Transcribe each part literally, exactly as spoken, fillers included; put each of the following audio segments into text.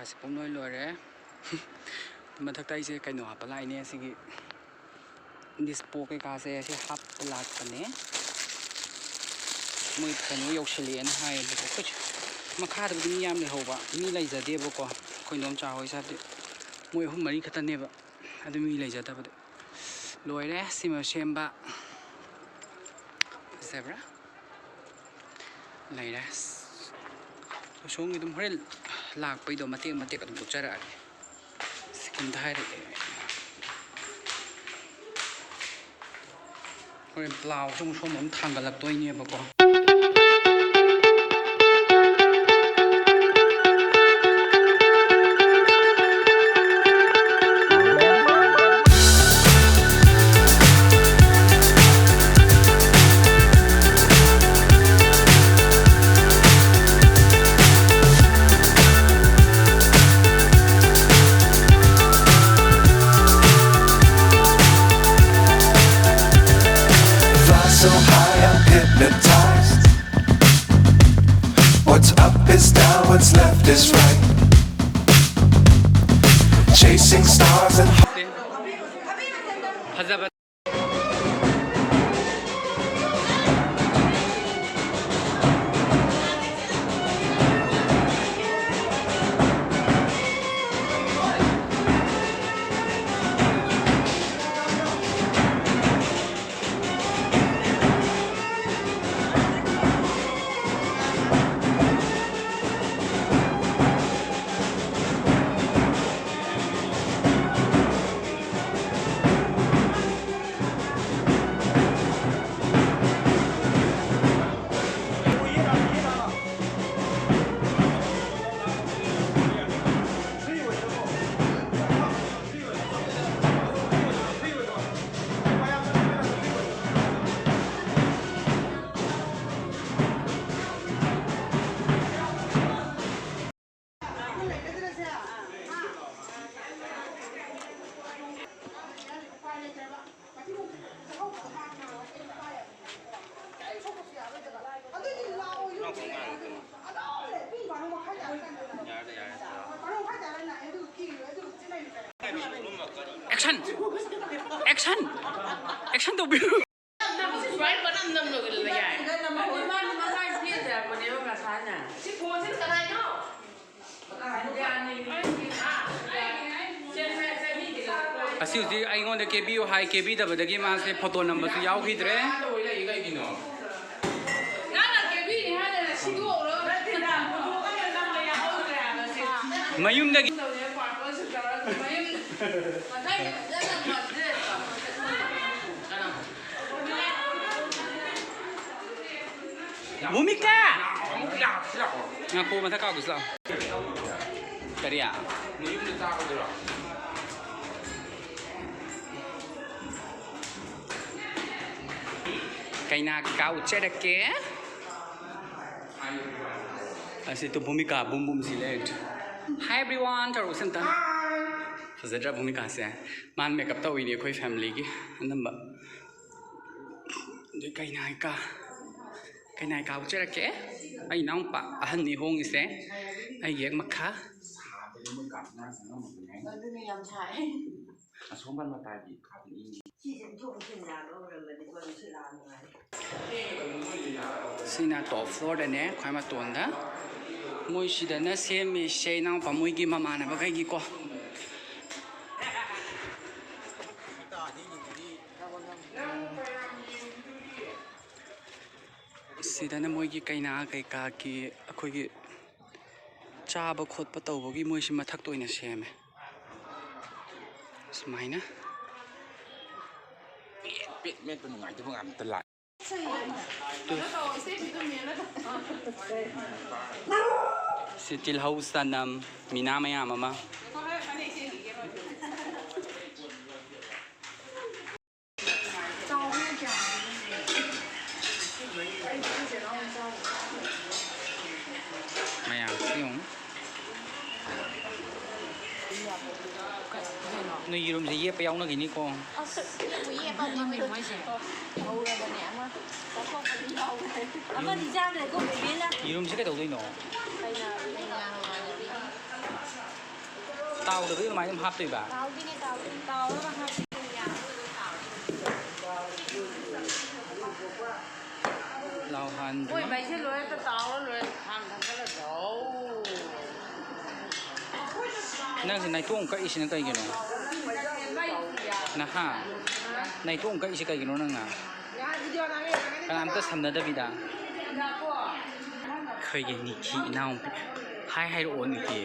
ꯑꯁꯤ ꯄꯨꯝ ꯂꯣꯏ ꯂꯣꯏꯔꯦ꯫ ꯃꯊꯛꯇ ꯑꯩꯁꯦ ꯀꯩꯅꯣ ꯍꯥꯞꯄ ꯂꯥꯛꯏꯅꯦ, ꯑꯁꯤꯒꯤ ꯗꯤꯁꯄꯣ ꯀꯩꯀꯥꯁꯦ ꯑꯁꯤ ꯍꯥꯞꯄ ꯂꯥꯛꯄꯅꯦ꯫ ꯃꯣꯏ ꯀꯩꯅꯣ ꯌꯧꯁꯤꯜꯂꯛꯑꯦꯅ ꯍꯥꯏꯌꯦꯕꯀꯣ꯫ ꯑꯩꯈꯣꯏ ꯃꯈꯥꯗꯕꯨꯗꯤ ꯃꯤ ꯌꯥꯝ ꯂꯩꯍꯧꯕ, ꯃꯤ ꯂꯩꯖꯗꯦꯕꯀꯣ꯫ ꯑꯩꯈꯣꯏ ꯏꯗꯣꯝꯆꯥ ꯍꯣꯏ ꯁꯥꯏꯗꯤ ꯃꯣꯏ ꯑꯍꯨꯝ ꯃꯔꯤ ꯈꯛꯇꯅꯦꯕ, ꯑꯗꯨ ꯃꯤ ꯂꯩꯖꯗꯕꯗꯣ꯫ ꯂꯣꯏꯔꯦ ꯁꯤꯃ ꯁꯦꯝꯕ꯫ ꯐꯖꯕ꯭ꯔꯥ? ꯂꯩꯔꯦ꯫ ꯑꯁꯣꯝꯒꯤ ꯑꯗꯨꯝ ꯍꯣꯔꯦꯟ ꯂꯥꯛꯄꯩꯗꯣ ꯃꯇꯦꯛ ꯃꯇꯦꯛ ꯑꯗꯨꯝ ꯎꯠꯆꯔꯛꯑꯒꯦ꯫ ꯁꯤꯀꯨꯝꯗ ꯍꯥꯏꯔꯛꯑꯦ꯫ ꯍꯣꯔꯦꯟ ꯕ꯭ꯂꯥꯎꯁ ꯑꯃꯨꯛ ꯁꯣꯝꯗ ꯑꯃꯨꯛ ꯊꯥꯡꯒꯠꯂꯛꯇꯣꯏꯅꯦꯕꯀꯣ꯫ Fly so high, I'm hypnotized. What's up is down, what's left is right. Chasing stars and ꯐꯖꯕ꯫ ꯑꯦꯛꯁꯟ! ꯑꯦꯛꯁꯟ! ꯑꯦꯛꯁꯟ ꯇꯧꯕꯤꯌꯨ꯫ ꯁꯨꯃꯥꯏꯅ ꯄꯪꯅꯝ ꯅꯝ ꯂꯣꯏꯁꯤꯜꯂꯒꯦ꯫ ꯃꯥꯅ ꯃꯁꯥꯒꯤ ꯆꯦꯟꯖꯔꯛꯄꯅꯦꯕ ꯉꯁꯥꯏꯅ꯫ ꯁꯤ ꯐꯣꯟꯁꯤꯅ ꯀꯅꯥꯏꯅꯣ? ꯑꯁꯤ ꯍꯧꯖꯤꯛ ꯑꯩꯉꯣꯟꯗ ꯀꯦꯕꯤꯌꯨ ꯍꯥꯏ, ꯀꯦꯕꯤꯗꯕꯗꯒꯤ ꯃꯥꯁꯦ ꯐꯣꯇꯣ ꯅꯝꯕꯁꯨ ꯌꯥꯎꯈꯤꯗ꯭ꯔꯦ꯫ ꯅꯪꯅ ꯀꯦꯕꯤꯅꯤ ꯍꯥꯏꯗꯅ ꯁꯤꯗꯣꯛꯎꯔꯣ꯫ ꯃꯌꯨꯝꯗꯒꯤ꯫ ꯚꯨꯃꯤꯀꯥ! ꯉꯥꯏꯈꯣ, ꯃꯊꯛ ꯀꯥꯎꯈꯤꯁꯤ ꯂꯥꯛꯑꯣ꯫ ꯀꯔꯤ? ꯀꯩꯅꯥ ꯀꯩꯀꯥ ꯎꯠꯆꯔꯛꯀꯦ꯫ ꯑꯁꯤ ꯇꯨ ꯚꯨꯃꯤꯀꯥ ꯕꯨꯝ ꯕꯨꯝ ꯁꯤ ꯂꯩꯔꯦ꯫ Hi everyone ꯇꯧꯔꯛꯎꯁꯦ ꯑꯝꯇ꯫ ꯐꯖꯗ꯭ꯔꯥ ꯚꯨꯃꯤꯀꯥꯁꯦ? ꯃꯥꯅ ꯃꯦꯀꯞ ꯇꯧꯔꯤꯅꯦ ꯑꯩꯈꯣꯏ ꯐꯦꯃꯤꯂꯤꯒꯤ ꯑꯅꯝꯕ꯫ ꯑꯗꯨ ꯀꯩꯅꯥ ꯀꯩꯀꯥ, ꯀꯩꯅꯥ ꯀꯩꯀꯥ ꯎꯠꯆꯔꯛꯀꯦ꯫ ꯑꯩ ꯏꯅꯥꯎꯄꯥ ꯑꯍꯟꯅꯤ ꯍꯣꯡꯉꯤꯁꯦ꯫ ꯑꯩꯒꯤ ꯍꯦꯛ ꯃꯈꯥ꯫ ꯑꯗꯨꯅ ꯌꯥꯝ ꯁꯥꯏ꯫ ꯑꯁꯣꯝꯕ ꯃꯇꯥꯏꯒꯤ ꯈꯥꯕꯅꯤ꯫ ꯁꯤꯁꯦ ꯏꯟꯊꯣꯛ ꯏꯟꯁꯤꯟ ꯌꯥꯕ ꯑꯣꯏꯔꯝꯃꯗꯤ ꯃꯗꯨ ꯁꯤ ꯂꯥꯛꯑ ꯅꯨꯡꯉꯥꯏꯅꯤ꯫ ꯁꯤꯅ ꯇꯣꯞ ꯐ꯭ꯂꯣꯔꯗꯅꯦ, ꯈ꯭ꯋꯥꯏ ꯃꯇꯣꯟꯗ꯫ ꯃꯣꯏ ꯁꯤꯗꯅ ꯁꯦꯝꯃꯤꯁꯦ ꯏꯅꯥꯎꯄꯥ ꯃꯣꯏꯒꯤ ꯃꯃꯥꯟꯅꯕꯈꯩꯒꯤꯀꯣ꯫ ꯁꯤꯗꯅ ꯃꯣꯏꯒꯤ ꯀꯩꯅꯥ ꯀꯩꯀꯥꯒꯤ ꯑꯩꯈꯣꯏꯒꯤ ꯆꯥꯕ ꯈꯣꯠꯄ ꯇꯧꯕꯒꯤ ꯃꯣꯏꯁꯤ ꯃꯊꯛꯇ ꯑꯣꯏꯅ ꯁꯦꯝꯃꯦ꯫ ꯁꯨꯃꯥꯏꯅ꯫ ꯃꯦꯠ, ꯃꯦꯠ, ꯃꯦꯠꯄ ꯅꯨꯡꯉꯥꯏꯇꯕ ꯉꯥꯛꯇ ꯂꯥꯛꯑꯦ꯫ ꯁꯤ ꯇꯤꯜꯍꯧ, ꯆꯅꯝ, ꯃꯤꯅꯥ ꯃꯌꯥꯝ ꯑꯃ꯫ ꯃꯌꯥꯝꯁꯤ ꯌꯦꯡꯉꯨ꯫ ꯅꯣꯏ ꯌꯦꯔꯨꯝꯁꯦ ꯌꯦꯞꯄ ꯌꯥꯎꯅꯈꯤꯅꯤꯀꯣ꯫ ꯑꯁ, ꯌꯦꯞꯄ ꯌꯦꯞꯄ ꯌꯦꯞꯄ ꯃꯣꯏꯁꯦ꯫ ꯍꯧꯔꯕꯅꯦ ꯑꯃ꯫ ꯆꯥꯊꯣꯛꯄꯗꯤ ꯌꯥꯎꯈ꯭ꯔꯦ꯫ ꯑꯃꯗꯤ ꯆꯥꯈ꯭ꯔꯦꯀꯣ, ꯕꯦꯕꯦꯅ꯫ ꯌꯦꯔꯨꯝꯁꯦ ꯀꯩꯗꯧꯗꯣꯏꯅꯣ? ꯀꯩꯅꯣ, ꯀꯩꯅꯣ, ꯀꯩꯅꯣ꯫ ꯇꯥꯎꯗꯕꯩ ꯑꯗꯨꯃꯥꯏꯅ ꯑꯗꯨꯝ ꯍꯥꯞꯇꯣꯏꯕ? ꯇꯥꯎꯗꯣꯏꯅꯦ, ꯇꯥꯎꯗꯣꯏꯅꯦ, ꯇꯥꯎꯔꯒ ꯍꯥꯞꯇꯣꯏꯅꯦ꯫ ꯂꯥꯎꯍꯟꯗ꯭ꯔꯤ꯫ ꯃꯣꯏ ꯃꯩꯁꯦ ꯂꯣꯏꯔꯦ, ꯇꯥꯎꯔ ꯂꯣꯏꯔꯦ, ꯈꯥꯡ ꯊꯥꯡꯒꯠꯂ ꯇꯥꯎ꯫ ꯅꯪꯁꯦ ꯅꯥꯏꯇꯣꯝ ꯀꯛꯏꯁꯤꯅ ꯀꯩꯒꯤꯅꯣ? ꯅꯍꯥ, ꯅꯥꯏꯇꯣꯝ ꯀꯛꯏꯁꯤ ꯀꯩꯒꯤꯅꯣ ꯅꯪꯅ? ꯀꯅꯥꯝꯇ ꯁꯝꯅꯗꯕꯤꯗ꯫ ꯑꯩꯈꯣꯏꯒꯤ ꯅꯤꯀꯤ ꯏꯅꯥꯎꯄꯤ꯫ ꯍꯥꯏ ꯍꯥꯏꯔꯛꯑꯣ, ꯅꯤꯀꯤ꯫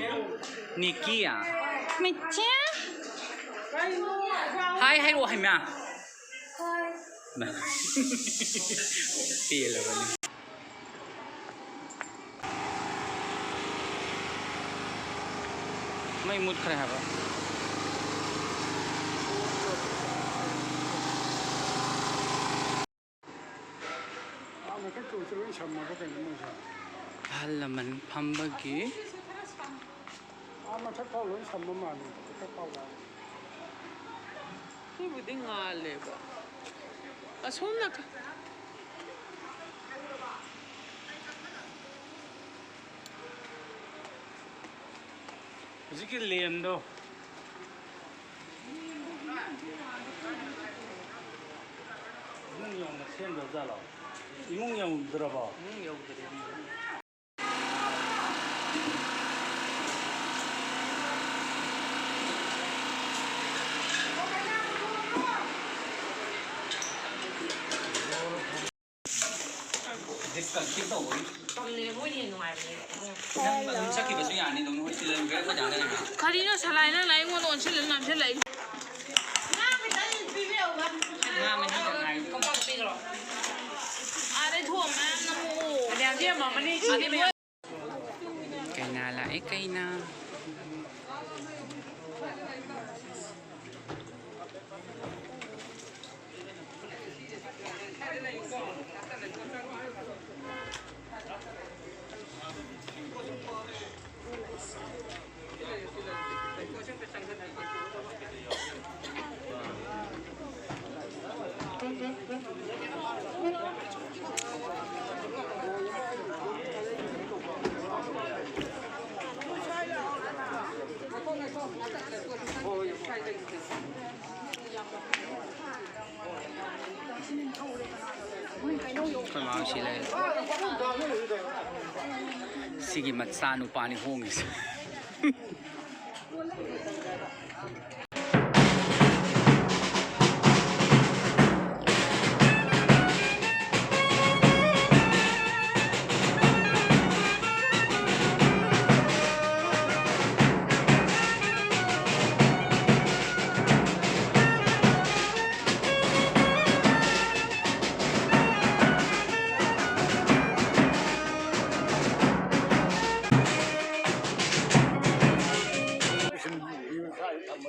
ꯅꯤꯀꯤ꯫ ꯃꯤꯆꯦ꯫ ꯍꯥꯏ ꯍꯥꯏꯔꯛꯑꯣ ꯍꯥꯏꯃ꯫ ꯄꯦꯜꯂꯕꯅꯤ꯫ ꯃꯩ ꯃꯨꯠꯈ꯭ꯔꯦ ꯍꯥꯏꯕ꯫ ꯑꯥ ꯃꯊꯛꯇ ꯂꯣꯏ ꯁꯝꯃꯕ ꯀꯩꯅꯣ ꯃꯣꯏꯁꯦ? ꯑꯍꯜ ꯂꯃꯟ ꯐꯝꯕꯒꯤ꯫ ꯑꯥ ꯃꯊꯛ ꯐꯥꯎ ꯂꯣꯏ ꯁꯝꯕ ꯃꯥꯜꯂꯦ, ꯃꯊꯛ ꯐꯥꯎ ꯂꯥꯛꯑꯦ꯫ ꯁꯤꯕꯨꯗꯤ ꯉꯥꯜꯂꯦꯕ꯫ ꯑꯁꯣꯝ ꯅꯥꯀꯟ꯫ ꯍꯧꯖꯤꯛꯀꯤ ꯂꯦꯝꯗꯣ꯫ ꯏꯃꯨꯡ ꯌꯧꯅ ꯁꯦꯝꯗ꯭ꯔꯕ ꯖꯥꯠꯂꯣ? ꯏꯃꯨꯡ ꯌꯧꯗ꯭ꯔꯕꯣ? ꯏꯃꯨꯡ ꯌꯧꯗ꯭ꯔꯦ꯫ ꯗꯤꯁꯀꯁ ꯇꯧꯕꯒꯤ꯫ ꯇꯝꯅꯦ, ꯃꯣꯏꯅ ꯍꯦꯟꯅ ꯅꯨꯡꯉꯥꯏꯕꯅꯦ꯫ ꯅꯪ ꯑꯗꯨꯝ ꯆꯠꯈꯤꯕꯁꯨ ꯌꯥꯅꯤ, ꯑꯗꯨꯝ ꯍꯣꯏ ꯁꯤꯗ ꯑꯗꯨꯝ ꯀꯩꯝ ꯈꯣꯏꯗꯥꯅ ꯂꯩꯕ꯫ ꯀꯔꯤꯅꯣ ꯁꯂꯥꯏ, ꯅꯪꯅ ꯑꯩꯉꯣꯟꯗ ꯑꯣꯟꯁꯤꯜꯂ ꯅꯝꯁꯤꯜꯂꯛꯏ? ꯉꯥ ꯈꯤꯇꯪ ꯄꯤꯕꯤꯌꯣꯕ꯫ ꯉꯥ ꯃꯍꯤ ꯈꯛ ꯉꯥꯏ꯫ ꯀꯣꯝꯄꯥꯛ ꯄꯤꯈ꯭ꯔꯣ꯫ ꯑꯥꯗꯩ ꯊꯣꯡ ꯃꯌꯥꯝ ꯅꯝꯃꯛꯑꯣ꯫ ꯑꯗꯩ ꯑꯕꯦꯝꯃ ꯑꯃꯅꯤ꯫ ꯑꯗꯩ ꯃꯣꯏ ꯀꯩꯅꯥ ꯂꯥꯛꯑꯦ, ꯀꯩꯅꯥ꯫ ꯑꯩꯈꯣꯏ ꯃꯥ ꯁꯤ ꯂꯩ꯫ ꯁꯤꯒꯤ ꯃꯆꯥ ꯅꯨꯄꯥꯅꯤ ꯍꯣꯡꯉꯤꯁꯦ꯫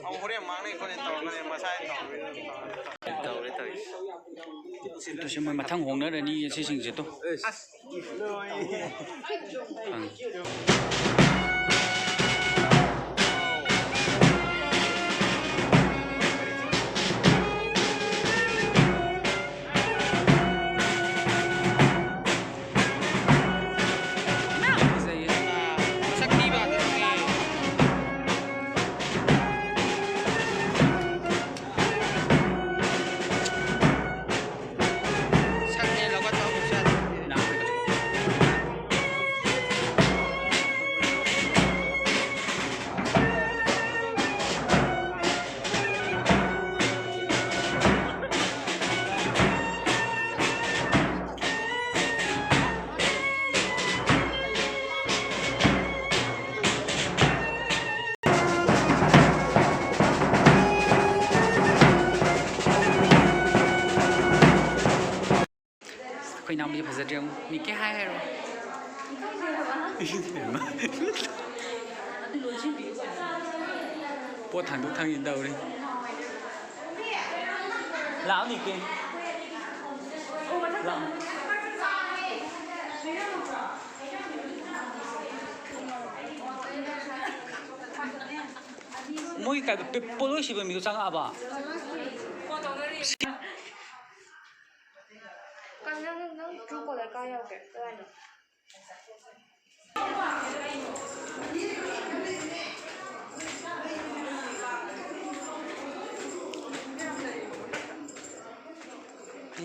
ꯑꯃꯨꯛ ꯍꯣꯔꯦꯟ ꯃꯥꯡꯅꯩ ꯈꯣꯠꯅꯩ ꯇꯧꯔꯛꯀꯅꯤ, ꯃꯁꯥꯏ ꯇꯧꯔꯛꯀꯅꯤ꯫ ꯇꯧꯔꯦ, ꯇꯧꯔꯦ꯫ ꯇꯁꯦꯡꯅ ꯃꯊꯪ ꯍꯣꯡꯅꯔꯅꯤ ꯁꯤꯁꯤꯡꯁꯦ ꯇꯣ꯫ ꯑꯁ, ꯂꯣꯏꯔꯦ꯫ ꯑꯪ꯫ ꯑꯩꯈꯣꯏ ꯏꯅꯥꯎꯄꯤꯁꯦ ꯐꯖꯗ꯭ꯔꯦ ꯑꯃꯨꯛ꯫ ꯃꯤꯀꯤ ꯍꯥꯏ ꯍꯥꯏꯔꯣ꯫ ꯄꯣꯠ ꯊꯥꯡꯗꯣꯛ ꯊꯥꯡꯖꯤꯟ ꯇꯧꯔꯤ꯫ ꯂꯥꯛꯑꯣ ꯃꯤꯀꯤ꯫ ꯂꯥꯛꯑꯣ꯫ ꯃꯣꯏ ꯀꯩ-, ꯄꯣꯠꯂꯣꯏ ꯁꯤꯕ ꯃꯤꯗꯣ ꯆꯪꯉꯛꯑꯕ? ꯀꯩꯅꯣ, ꯅꯪ, ꯅꯪ Truecaller ꯀꯥꯏ ꯌꯥꯎꯒꯦ? ꯀꯗꯥꯏꯅꯣ?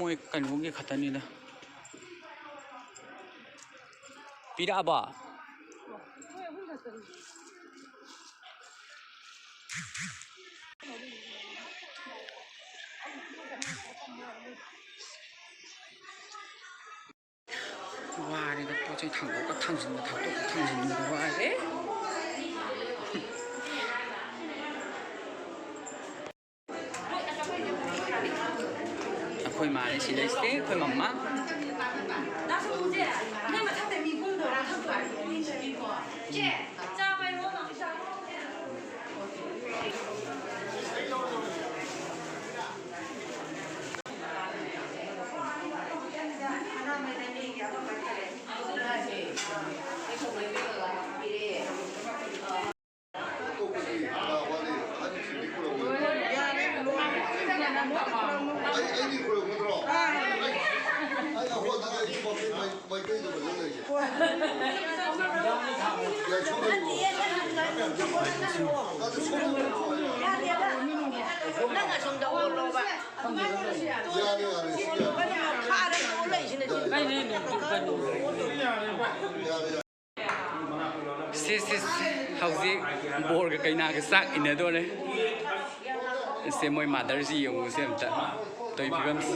ꯃꯣꯏ ꯀꯩꯅꯣꯒꯤ ꯈꯛꯇꯅꯤꯗ꯫ ꯄꯤꯔꯛꯑꯕꯣ? ꯋꯥꯔꯦꯗ, ꯄꯣꯠ ꯆꯩ ꯊꯥꯡꯗꯣꯛꯀ ꯊꯥꯡꯖꯤꯟꯒ, ꯊꯥꯡꯗꯣꯛꯀ ꯊꯥꯡꯖꯤꯟꯒ ꯋꯥꯔꯦ꯫ ꯑꯩꯈꯣꯏ ꯃꯥꯅꯦ ꯁꯤ ꯂꯩꯁꯦ, ꯑꯩꯈꯣꯏ ꯃꯃꯥ꯫ ꯅꯪ ꯑꯁꯣꯝꯗ ꯑꯣꯜꯂꯣꯕ꯫ ꯌꯥꯔꯦ, ꯌꯥꯔꯦ, ꯁꯤ ꯌꯥꯔꯦ꯫ ꯈꯥꯔ ꯌꯦꯡꯉꯨ ꯂꯩꯁꯤꯅ ꯁꯤ꯫ ꯁꯤ, ꯁꯤ, ꯁꯤ꯫ ꯍꯧꯖꯤꯛ ꯕꯣꯔꯒ ꯀꯩꯅꯥꯒ ꯆꯥꯛ ꯏꯟꯅꯗꯣꯔꯦ꯫ ꯁꯦ ꯃꯣꯏ ꯃꯥꯗꯔꯁꯤ ꯌꯦꯡꯉꯨ ꯁꯦ ꯑꯝꯇ꯫ ꯇꯧꯔꯤ ꯐꯤꯕꯝꯁꯤ꯫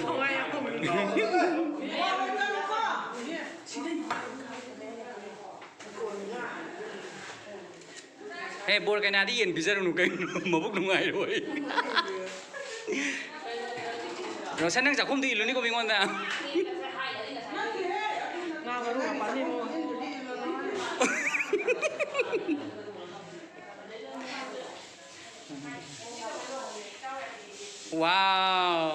ꯍꯦ, ꯕꯣꯔ ꯀꯩꯅꯥꯗꯤ ꯌꯦꯟ ꯄꯤꯖꯔꯨꯅꯨ ꯀꯩꯅꯣ, ꯃꯕꯨꯛ ꯅꯨꯡꯉꯥꯏꯔꯣꯏ꯫ ꯔꯣꯁꯟ, ꯅꯪ ꯆꯥꯛꯈꯨꯝꯗ ꯏꯜꯂꯨꯅꯤꯀꯣ ꯃꯤꯉꯣꯟꯗ꯫ ꯉꯥ ꯃꯔꯨ ꯃꯄꯥꯟ ꯏꯜꯂꯨ꯫ ꯋꯥꯎ꯫